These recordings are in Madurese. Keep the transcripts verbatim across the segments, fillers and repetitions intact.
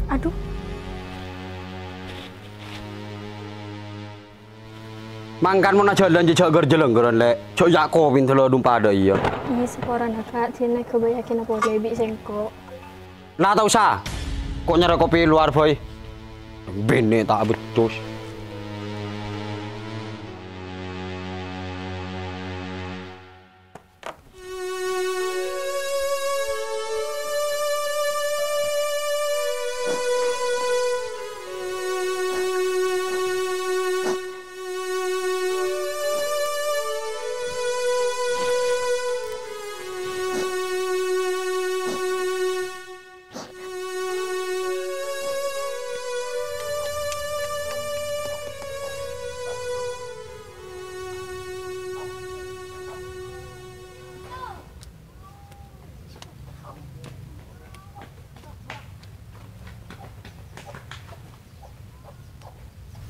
Adhu. Mangkana mon ajhâlân jhâ' ghâr-jhâlângghârân, Lè'. Jhâ' Yakobin dâlâ dumpa dâ' iyâ. Iyâ, saporana, Ka'. Dinah èghâbâyyâghinâ polè bi' sèngko'. La ta' osa. Ko' nyarè kopi lowar bhâi. Binè ta' beccos.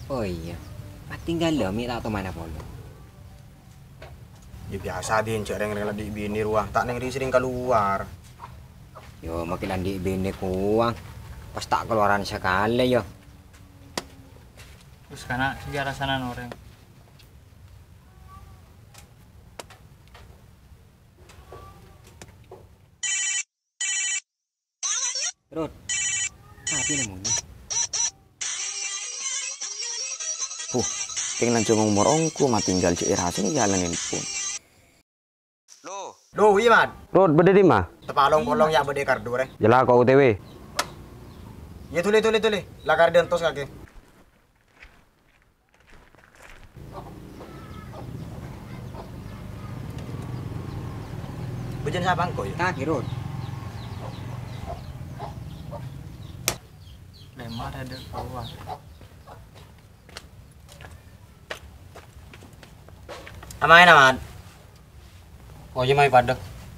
Oh iyâ, Matinggal la mè' ta' toman apolong. Yâ biyasa, Din, jhâ' rèng-orèng la andi' binè rowa, ta' nèng rèng-orèng kalowar. Yâ, makkè la andi' binè kowang, pas ta' kalowaran sakalè, yâ. Wis kana', sè arasana orèng. Rut, tapè nemmonya. Huh, kèng lanjhâng omor ongghu, Matinggal jhâ' èrasèna jhâlân nelpon. Lo. Lo, iyâ, Mat. Rut, bâdâ è dimma? Teppa' long-polong yâ bâdâ è kardhu rè. Yâ la, ko' O T W. Yâ, dhuli, dhuli, dhuli. La kardhu entos kakè. Bâjâna sapa engko', yâ? Kakè, Rut. Lemah ada keluar. Amaèn, Aman. Oh, iyâ, mayu padâ.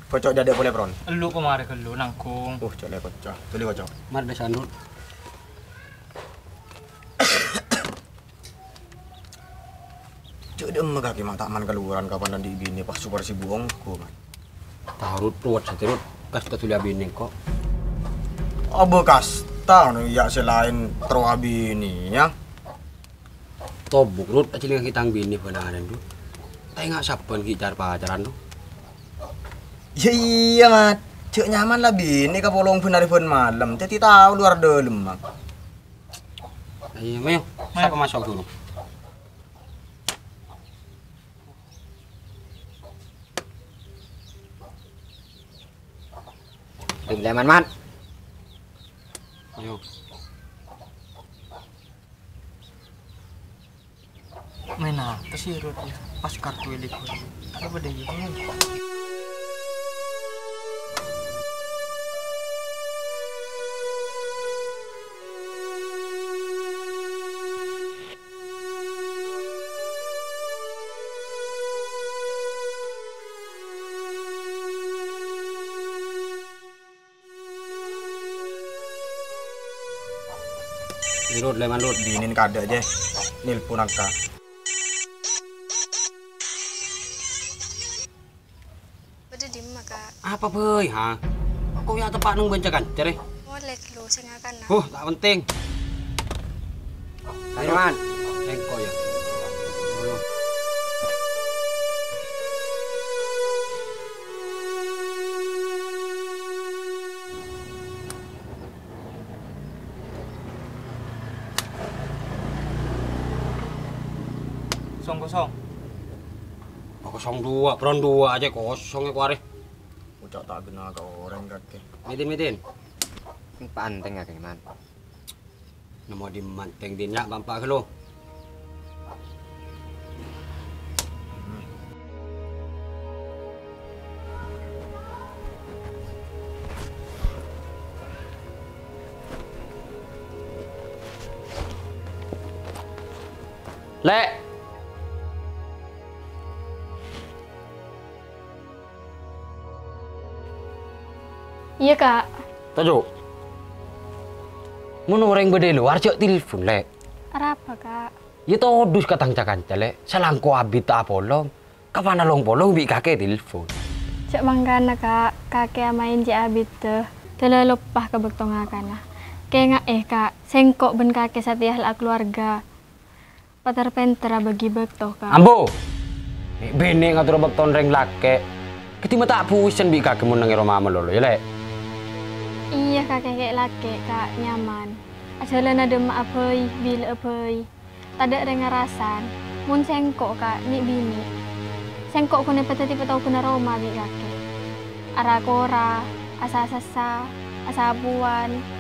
Koco' dâdâ polè, Pron. Elu ko' marè ghâllu nanggung. Uh, cok lè koco'. Tuli koco'. Mar dâ' sandut. Cok dâ'emma kakè ma' ta' man kalowaran kapan andi' binè pas super sibuk ongghu, Man. Tarot ruwet satè, Rut. Kasta dhuli abinè engko'. Abâ kasta, no, iyâ sè laèn terro abinèya. Tobuk, Rut, ajhâlingaghi tang binè bân arèn, Rut. Ta' enga' sabbhân ghi' car-pacaran, Rut. Yâ iyâ, Mat. Jhâ' nyaman la binè kapolong bân arè bân malem. Dhâddhi tao lowar dâlem, Mat. Ayo, mayo. Mayo. Sapa maso' ghuru? Dim leman, Mat. Ayo. Maèn apa sih, Rut, ya? Pas kartu elit gue. Ada pada gitu. Irut, leman, Rut. Binèn kadâ' jâ. Nelpon angka. Bâdâ dimma, Ka'? Apa bhâi, ha? Kok ya teppa' neng bânca kanca, rè? Molè ghâllu, sè ngakana. Huh, ta' penting. Ayo, Man. Engko' ya. Kosong, kosong. Oh, kosong dua, peron dua aja kosong ya, kuare. Ucak tak kena ke orang kake. Mitin, mitin. Sing panteng ya, Man. Nemo di manteng di nyak bampa gelo. Lè'. Iyâ, Ka'. Toju'. Mon orèng bâdâ è lowar, jhâ' tilpon, Lè'. Arapa, Ka'? Iyâ todus ka tang ca-kanca, Lè'. Salangko abit ta' apolong, kapan along-polong bi' kakè tilpon. Jhâ' mangkana, Ka'. Kakè amaèn jhâ' abiddhâ. Dâlâ loppa ka bâkto ngakana. Kènga'è, Ka', sèngko' bân kakè satèya la akaluwarga. Pater-pènterra bâgi bâkto, Ka'. Ambu! Nè'-binè' ngatorra bâkto orèng lakè'. Kadhi ma' ta' busen bi' kakè mon neng è roma malolo, yâ, Lè'? Iyâ, kakè kè' lakè', Ka', nyaman. Ajhâlâna dâmma'a bhâi, bila'a bhâi. Tadâ' rèng ngarasan, mon sèngko', Ka', nè'-binè'. Sèngko' ghun èpadhâddhi patoghuna roma bi' kakè. Ra-kora, asa-sassa, asapowan.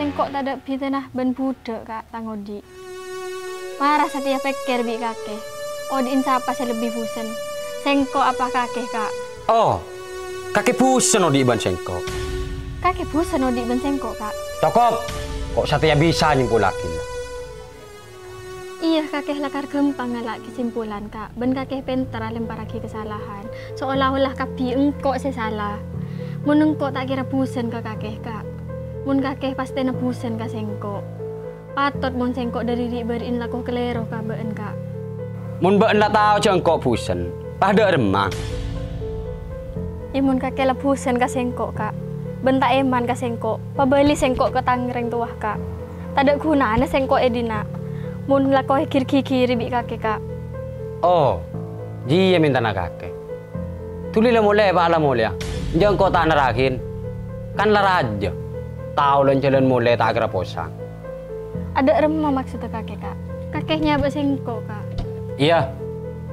Sèngko' tadâ' bhidhâna bân budhâk, Ka', tang odi'. Mara satèya pèkkèr bi' kakè. Odi'en sapa sè lebbi busen? Sèngko' apa kakè, Ka'? Oh, kakè busen odi' bân sèngko'. Kakè busen odi' bân sèngko', Ka'. Cokop! Ko' satèya bisa nyempollaghi, la. Iyâ, kakè lakar ghâmpang ngala' kasimpulan, Ka', bân kakè pènter alèmparraghi kasalahan, saola-ola kabbhi engko' sè sala. Mon engko' ta' kèra busen ka kakè, Ka'. Mon kakè pastèna busen ka sèngko'. Patot mon sèngko' dhâri ri'-bâri'en lako kalèro ka bâ'en, Ka'. Mon bâ'en la tao jâ' engko' busen, pas dâ' remma? Yâ, mon kakè la busen ka sèngko', Ka', bân ta' èman ka sèngko', pabâli sèngko' ka tang rèng towa, Ka'. Tadâ' ghunana sèngko' è dinna', mon lako ègir-gigiri bi' kakè, Ka'. Oh, jiyâ mentana kakè. Dhuli la molè, pa' la molèya. Enjâ' engko' ta' nerraghi. Kan la rajâ. Tao lan-jhâlân molè ta' kèra posang. Adâ' remma maksodda kakè, Ka'? Kakè nyabâ' sèngko', Ka'. Iyâ.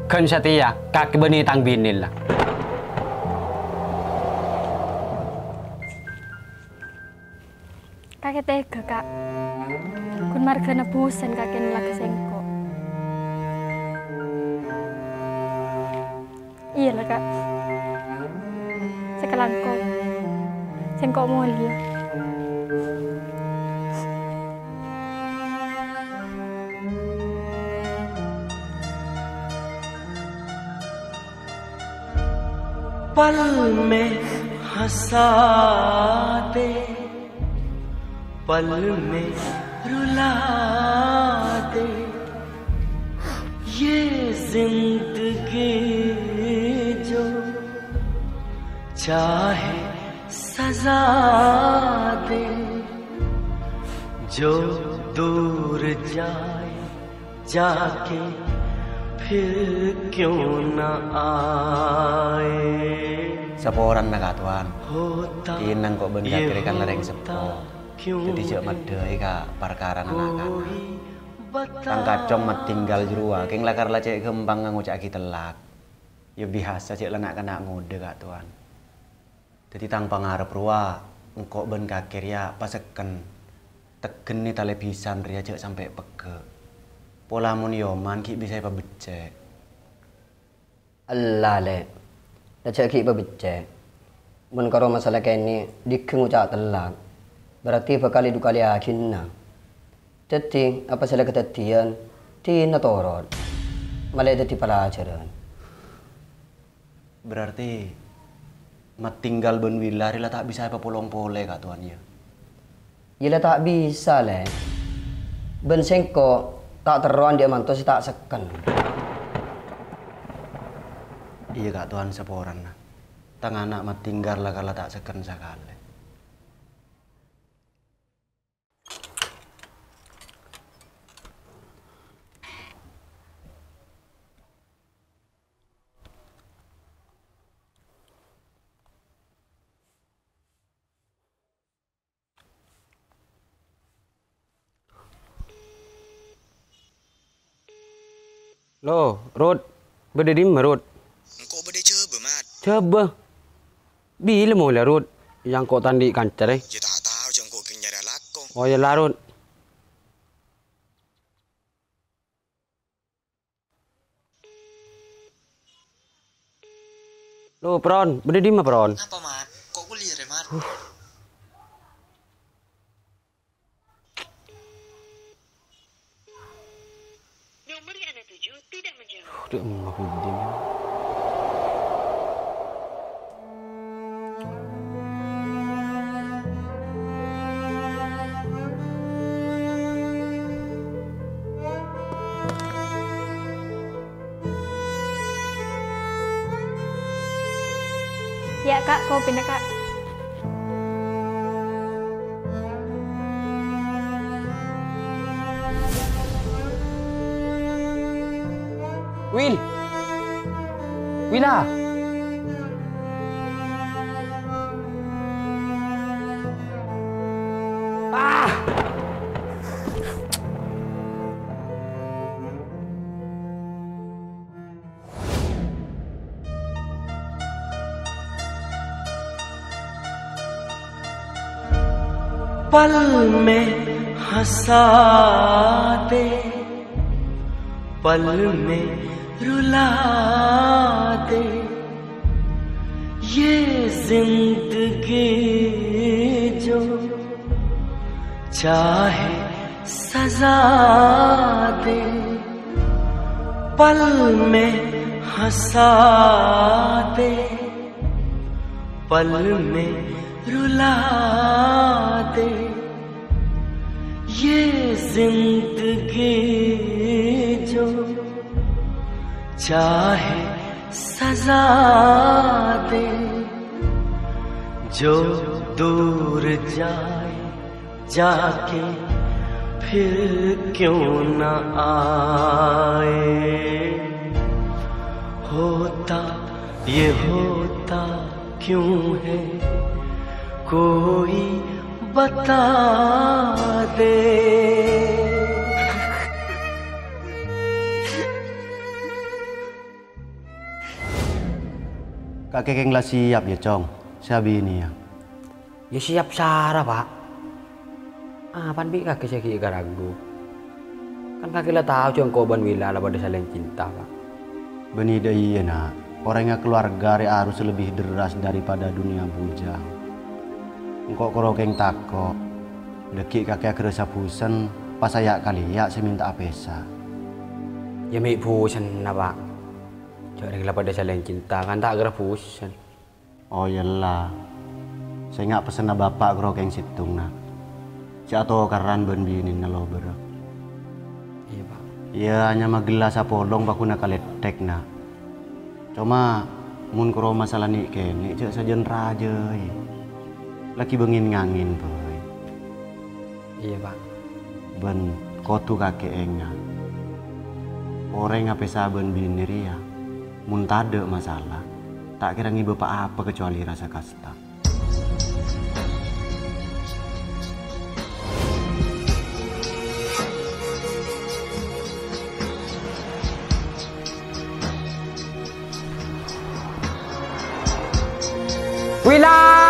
Ghân satèya, kakè bânnè tang binè, la. Kakè tega, Ka'. Ghun marghâna busen kakè nella ka sèngko'. Iyâ la, Ka'. Sakalangkong. Sèngko' molèya. पल में हंसा दे, पल में रुला दे, ये जिंदगी जो चाहे सजा दे, जो दूर जाए जाके फिर क्यों ना आए. Saporana, Ka' Towan. Dina engko' bân kakè rèya kan la rèng seppo. Dhâddhi jhâ' maddhâi ka parkarana na'-kana'. Tang kacong matinggal jârowa, kèng lakar la cè' ghâmpang ngoca'aghi tellak. Yâ biyasa cè' la na'-kana' ngodâ, Ka' Towan. Dhâddhi tang pangarep rowa, engko' bân kakè rèya pasekken. Tegghenè talè bhisan rèya jhâ' sampè' pegghâ'. Pola mon è oman ghi' bisa èpabeccè'. Ella, Lè'. La jhâ' ghi' pabeccè'. Mon karo masala kènè' dhika ngoca' tellak, berarti bhâkal èdukalèyaghina. Dhâddhi, apa sè la kadhâddhiyân, dhina torot. Malè dhâddhi palajhârân. Berarti, matinggal bân Willa rè la ta' bisa èpapolong polè, Ka' Towan, yâ? Yâ la ta' bisa, Lè'. Bân sèngko' ta' terro andi' manto sè ta' sekken. Iyâ, Ka' Towan, saporana. Tang ana' matinggal la kala ta' sekken sakalè. Lo, Rut. Bâdâ è dimma, Rut? Engko' bâdâ è jhâbâ, Mat. Jhâbâ? Bilâ molèya, Rut? Yâ engko' ta' andi' kanca, rè. Yâ ta' tao, jhâ' engko' ghun nyarè alako. Oh, yâ la, Rut. Lo, Pron, bâdâ è dimma, Pron? Apa, Mat? Ko' kuliyâ rè, Mat? Nomor yang Anda tuju tidak menjawab. Aduh, Muhyiddin. Yâ, Ka', kopina, Ka'. Ina. Ah! پل میں ہنسا دے، پل میں رلا دے، یہ زندگی جو چاہے سزا دے، پل میں ہنسا دے، پل میں رلا دے، یہ زندگی جو چاہے سزا دے، جو دور جائے جا کے پھر کیوں نہ آئے۔ ہوتا یہ ہوتا کیوں ہے، کوئی بتا دے۔ Kakè kèng la siap, yâ, Cong, sè abiniyâ. Yâ siap sara, Pa'. Apana bi' kakè sè ghi' èkaragu? Kan kakè la tao jhâ' engko' bân Wila la padâ salèng cinta, Pa'. Bânnè dâ' iyâ, Na'. Orèngnga kalowarga rè harus lebih deras daripada dunia bujang. Engko' karo kèng tako', dâgghi' kakè aghârâ sabhusen, pas aya' kalèya' sè mènta'a pèsa. Yâ mè' bhusenna, Pa'. Jhâ' rèng la padâ salèng cinta, kan ta' kèra bhusen. Oh, iyâ la. Sènga' pessenna bapa' ghârokèng sèttong, Na'. Jhâ' atokaran bân binèna lo bârâ. Iyâ, Pa'. Iyâ, nyama ghellâ sapolong paghuna kalèthèk, Na'. Coma, mon karo masalah nè'-kènè', jhâ' sajân rajâi. Laghi bângèn-ngangèn bhâi. Iyâ, Pa'. Bân kodhu kakè ènga'. Orèng apèsa bân binè rèya, mon tadâ' masalah, ta' kèra ngèbâ pa-apa kacobâli rassa kasta. Wila!